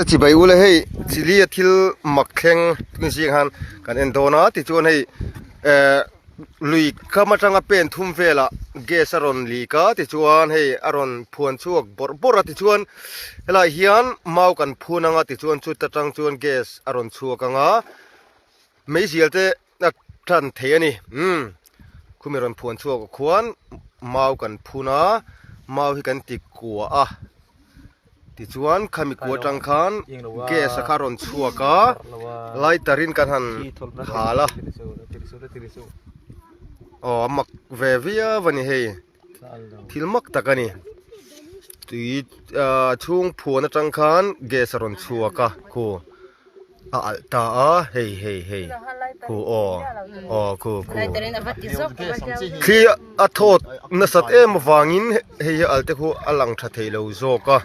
Chibai ule hei chili a thil mak thleng tun zing han kan en dawn a tichuan hei eh lui kam atanga pen thum velah gas a rawn lik a tichuan hei a rawn phuan chhuak bawrh bawrh a tichuan helaiah hian mau kan phun anga tichuan chuta tang chuan gas a rawn chhuak anga meizial te a tan thei a ni umm khumi rawn phuan chhuak ah khuan mau kan phun a mau hi kan ti kua a tichuan khami kua atang khan gas a kha a rawn chhuak a lighter in kan han hal a aw a mak ve viau a ni hei thil mak tak a ni tui ah chhung phuan atang khan gas a rawn chhuak a khu. a alh ta a hei hei hei khu aw aw khu khu khi a thawt nasat em avangin hei hi alh te khu a lang tha thei lo zawk a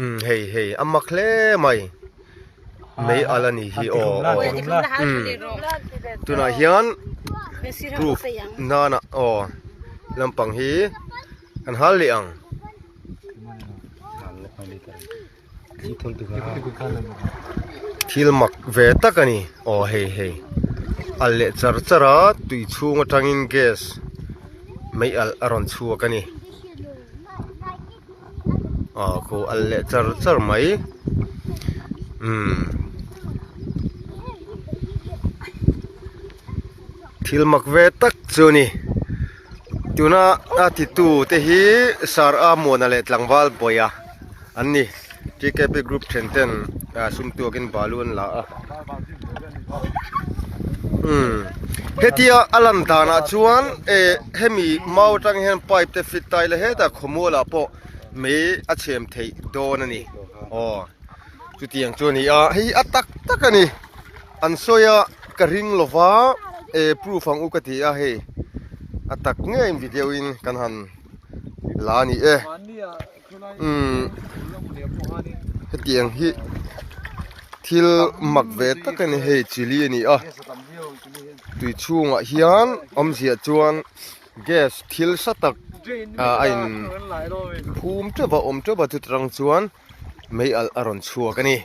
umm hei hei a mak hle mai mei alh a nih hi aw aw umm tunah hian proof nana aw lampang hi an hal leh ang. Thil mak ve tak a ni aw hei hei alh leh char char a tui chhung atangin gas mei alh a rawn chhuak a ni aw khu alh leh char char mai umm thil mak ve tak chu a ni tuna a titu te hi sar a muana leh tlangval bawih a. An ni, TKP group then ten sum tuakin balu an la a. Umm hetia a lan danah chuan eh hemi mau atang hian pipe te fit ta ila hetah khawmualah pawh mei a chhem theih dawn a ni. Aw chutiang chu a ni a, hei a tak tak a ni. An sawi a ka ring lova eh proof ang u ka ti a hei a tak ngeiin video in kan han la a ni e. Umm hetiang hi thil mak ve tak a ni hei chili a ni a tui chhungah hian awmzia chuan gas thil sa tak ah a in phum teuh va awm teuh va chuta tang chuan mei alh a rawn chhuak a ni.